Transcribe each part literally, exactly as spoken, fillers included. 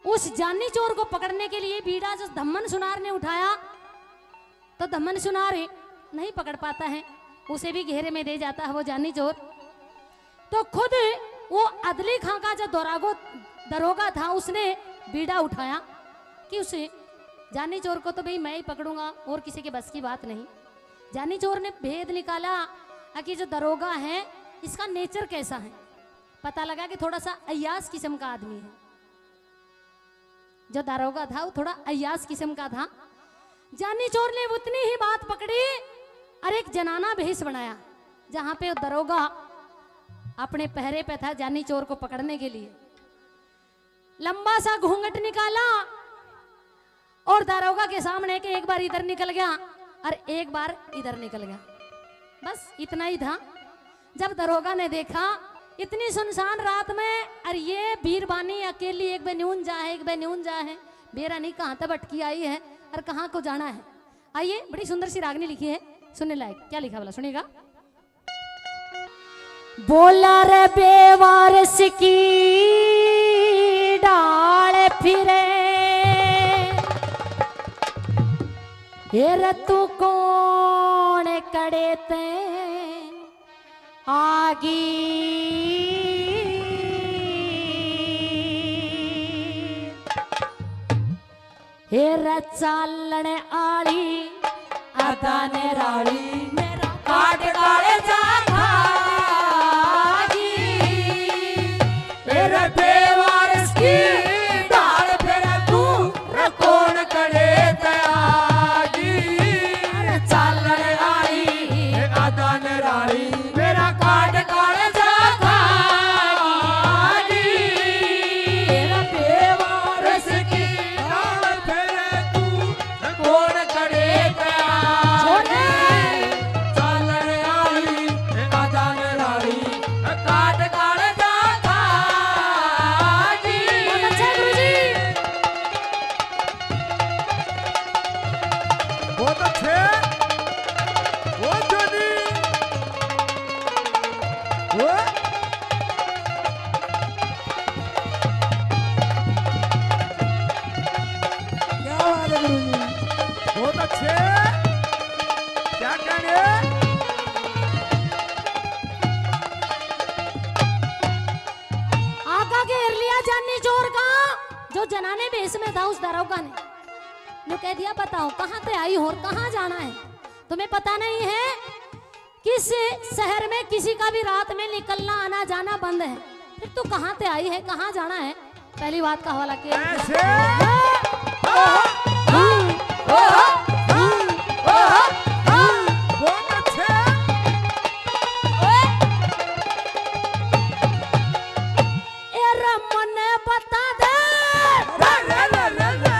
उस जानी चोर को पकड़ने के लिए बीड़ा जो धम्मन सुनार ने उठाया, तो धम्मन सुनार नहीं पकड़ पाता है, उसे भी घेरे में दे जाता है वो जानी चोर। तो खुद वो अदली खां का जो दरोगो दरोगा था, उसने बीड़ा उठाया कि उसे जानी चोर को तो भाई मैं ही पकड़ूंगा और किसी के बस की बात नहीं। जानी चोर ने भेद निकाला कि जो दरोगा है, इसका नेचर कैसा है। पता लगा कि थोड़ा सा अय्यास किस्म का आदमी है। जो दारोगा था, वो थोड़ा अय्यास किस्म का था। जानी चोर ने उतनी ही बात पकड़ी और एक जनाना भेष बनाया, जहां पे वो दरोगा अपने पहरे पे था जानी चोर को पकड़ने के लिए। लंबा सा घूंघट निकाला और दारोगा के सामने के एक बार इधर निकल गया और एक बार इधर निकल गया, बस इतना ही था। जब दरोगा ने देखा, इतनी सुनसान रात में, और ये बीरबानी अकेली, एक बे न्यून जा है, एक बे न्यून जा है, बेरा नहीं कहाँ तक भटकी आई है और कहाँ को जाना है। आइए, बड़ी सुंदर सी रागनी लिखी है, सुनने लायक। क्या लिखा भला, सुनिएगा। बोला रे बेवारस की ढाल फिरे, हे रे तू कौन कड़े ते आगी। हे रे चालण आली, अदा निराली, मेरा काट काले जा खागी। हे रे बेवारस की ढाल फिरे तू, रे कौन कड़े ते आगी। अरे चालण आली, अदा निराली, मेरा काट काले जा खागी। तेरा बेवारस की ढाल फिरे तू, कौन कड़े ते आगी। चालण आली, अदा निराली, काट काले जा खागी। बहुत अच्छा गुरुजी। बहुत अच्छे। वो जोनी। वो। क्या बात है गुरुजी। बहुत अच्छे। क्या कहने? आगा घेर लिया जानी चोर का, जो जनाने भेष में था उस दरोगा ने। जो कह दिया, बताओ कहाँ से आई हो और कहाँ जाना है, तुम्हें पता नहीं है? किस शहर में किसी का भी रात में निकलना आना जाना बंद है, फिर तू कहाँ से आई है, कहाँ जाना है? पहली बात का हवाला के ऐसे। बहुत अच्छे। ए रे मन्ने बता दे, रे, रे, रे, रे, रे।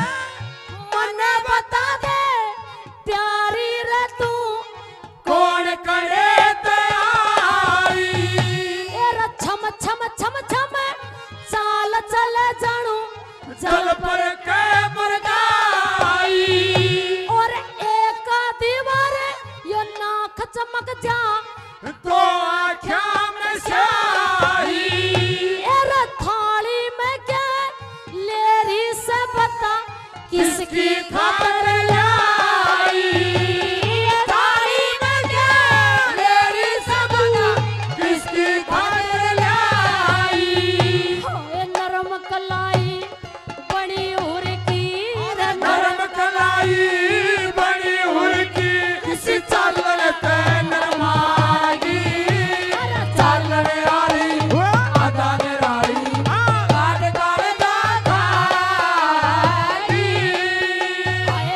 मन्ने बता दे, प्यारी रे तू कौन कड़े ते आई। ए रे छम छम छम छम चाल चले जानू जल पर के मुरगाई। और एक दीवार यो नाक चमक जा तो आँख्या में स्याही। ए रे थाली में के लेरी से बता किसकी खातर लाई। थाली में के लेरी से बता किसकी खातर लाई। हाय नरम कलाई बनी हुर की, अरे नरम कलाई बनी हुर की, किसी चालण ते नरमागी। अरे चालण आली, वाह। अदा निराली, हाँ। काट काले जा खागी। हाय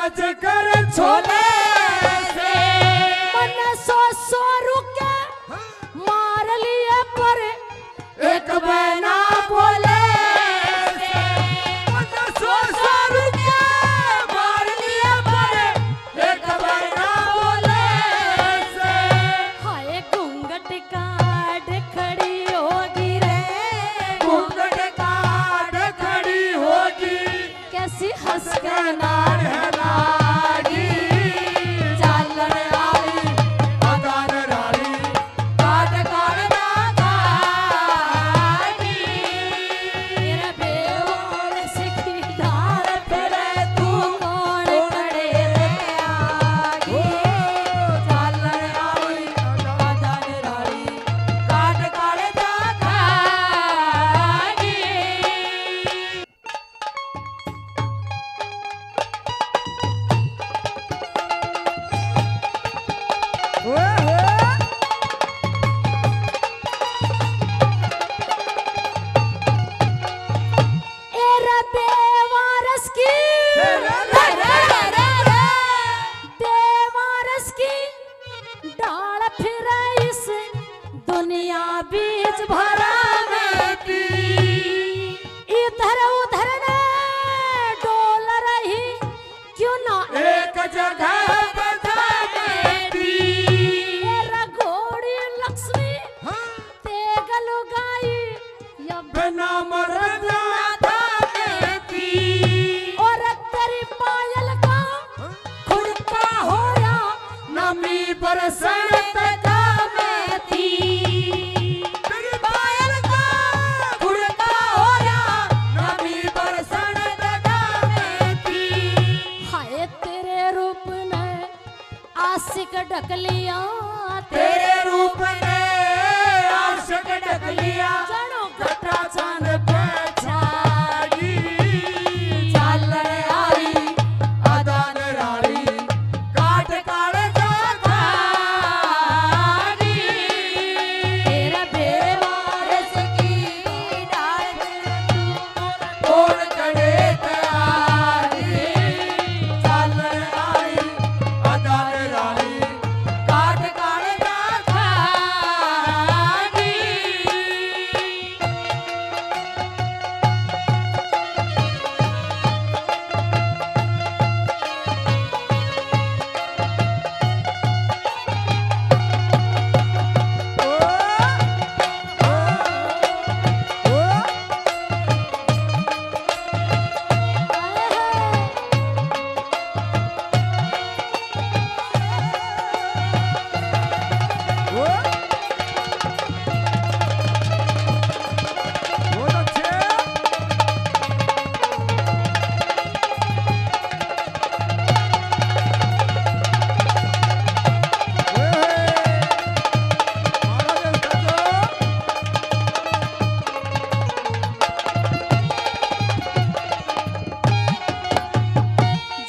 कर छोले से। मन सौ सौ रुके मार लिए पर एक बहना बोले से। मन सौ सौ रुके मार लिए पर एक बहना बोले से। हाय घूंघट काट खड़ी होगी रे। घूंघट काट खड़ी होगी। कैसी हंस के नार है लागी, चालण आली, अदान राली, काट काट ना खागी। तेरा बेहोश की डार फिरे तू कौन खड़े रे आगी, चालण आली, अदान राली, काट काट ना खागी। ए रे बेवारस की, ए रे रे रे रे रे। बेवारस की डाल फिरे इस दुनिया बीच भरा में थी। इधर उधर ने डोल रही क्यों ना एक जगह बजा में थी। ए रे घोड़ी लक्ष्मी, हाँ। तेगल गाई या बिना मर्द ना था में थी। और तेरी पायल का, हाँ। खुड़का होया, नमी बरसण तका में थी। तेरी पायल का खुड़का होया, नमी बरसण तका में थी। हाय तेरे रूप ने आशिक ढक लिया, तेरे रूप ने आशिक ढक लिया। जानो घटा चांद पे छाई, चालण आली, अदान राली, काट काल जा खाई। तेरा बेवारस की डाल तोड़ कड़े तैयारी, चालण आली, अदान राली, काट काल जा खाई।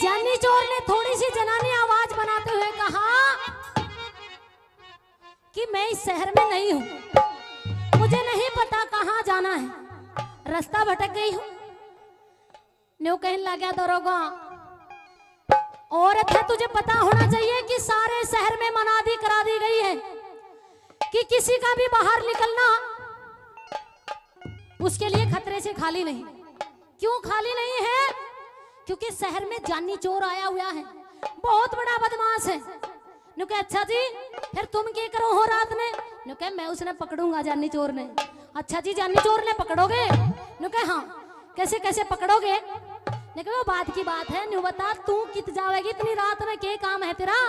जानी चोर ने थोड़ी सी जनानी आवाज बनाते हुए कहा कि मैं इस शहर में नई हूँ, मुझे नहीं पता कहाँ जाना है, रास्ता भटक गई हूँ। न्यू कहने लग गया दरोगा, औरत है, तुझे पता होना चाहिए कि सारे शहर में मनादी करा दी गई है कि किसी का भी बाहर निकलना उसके लिए खतरे से खाली नहीं। क्यों खाली नहीं है? क्योंकि शहर में जानी चोर आया हुआ है, बहुत बड़ा बदमाश है। न्यू कहे, "अच्छा जी, फिर तुम के करो हो रात में?" न्यू कहे, "मैं उसने पकड़ूंगा, जानी चोर ने।" "अच्छा जी, जानी चोर ने पकड़ोगे?" न्यू कहे, "हाँ।" "कैसे, कैसे पकड़ोगे?" न्यू कहे, "वो बात की बात है, न्यू बता, तू कित जावेगी इतनी रात में, के काम है तेरा?"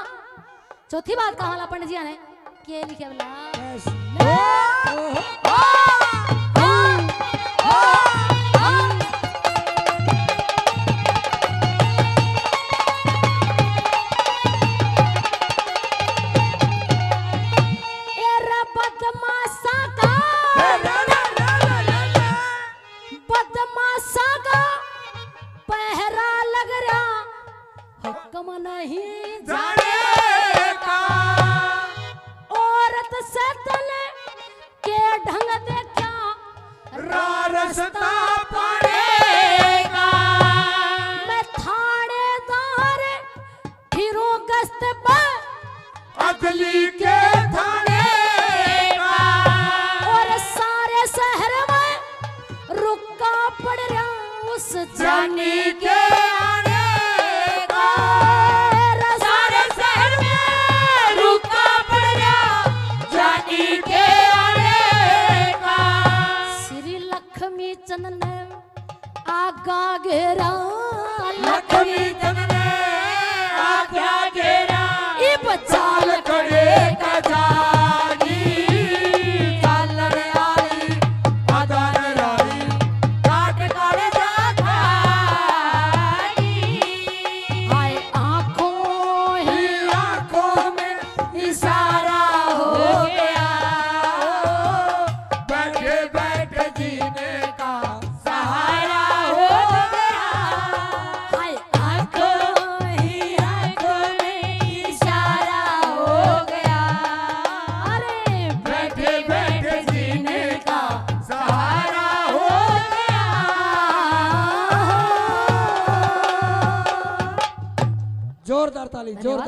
चौथी बात कहा वाला पंडित जी ने, के लिखे वाला? ए रे बदमाशा का, बदमाशा का पहरा लग रहा, हुक्म नहीं जाने का। औरत से तन के ढंग का घेरा। लक्ष्मी चंद ने आख्या घेरा। इब चाल खड़े का जागी। चालण आली, आधार आली, काट काल जा खाई। हाय आंखों ही आंखों में इशारा हो गया। बैठे बैठे जीने का सहारा हो गया। हाय आंखों ही आंखों में इशारा हो गया। अरे बैठे बैठे जीने का सहारा हो गया। जोरदार ताली, धन्यवाद। जोरदार।